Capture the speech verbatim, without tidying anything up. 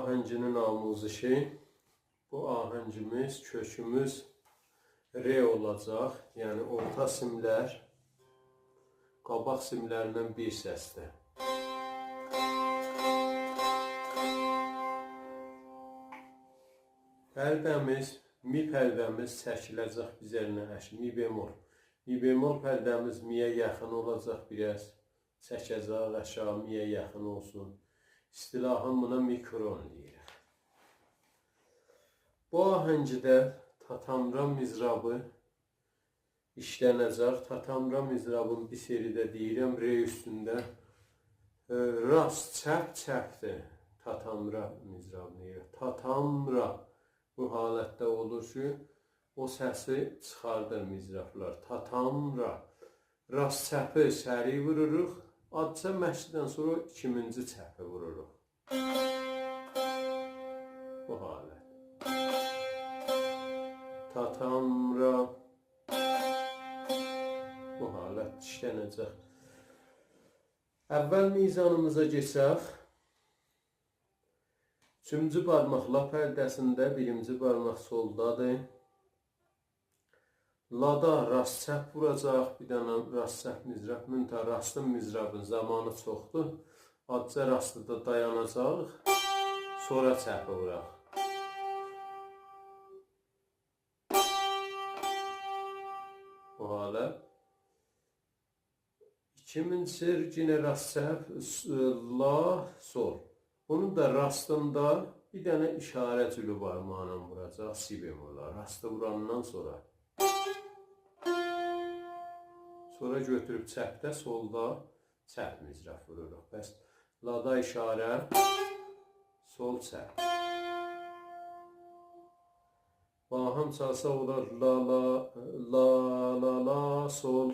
آهنگینین آموزشی. بو آهنگیمیز، کؤکوموز ر اولاجاق. یعنی اورتا سیملر قاباق سیملریندن بیر سسده. پرده‌میز، می پرده‌میز چکیله‌جک بیز الینه اش-، می بمل. می بمل پرده‌میز می‌یه یاخین اولاجاق بیر آز. چکه‌جک آشاغی می‌یه یاخین اولسون. اصطلاحاً بونا می کرن دئییریک. بو آهنگده تاتامرا مضرابی ایشلنه‌جک. تاتامرا مضرابین بیر سریده دئییرم، ر اوستونده. ائ، راست، چپ، چپدیر. تاتامرا مضرابی دئییرم. تاتامرا بو حالتده اولور کی، او سسی چیخاردیر مضرابلار. تاتامرا. راست چپی سریع ووروروق. آزجا مشقدن سونرا ایکیمینجی چپی ووروروق. بو حالت. تاتامرا. بو حالت ایشلنه‌جک. اول میزانیمیزا کئچک. اوچونجو بارماق لا پرده‌سینده، بیرینجی بارماق سلدادیر. لادا راست چپ ووراجاق، بیر دنه راست چپ مضراب، منتها راستین مضرابین زامانی چوخدور. آزجا راستدا دایاناجاق، سونرا چپی ووراق. بو حالت. ایکیمینجی سر یئنه راست چپ، س-، لا، سل. بونون دا راستیندا بیر دنه اشاره جلو بارماغینان ووراجاق، سی بمل. راستی ووراندان سونرا. سونرا گؤتوروب چپده، سلدا چپ مضراب ووروروق. پس لادا اشاره، سل چپ. باهم چالساق اولار لا، لا، لا، لا، لا، سل.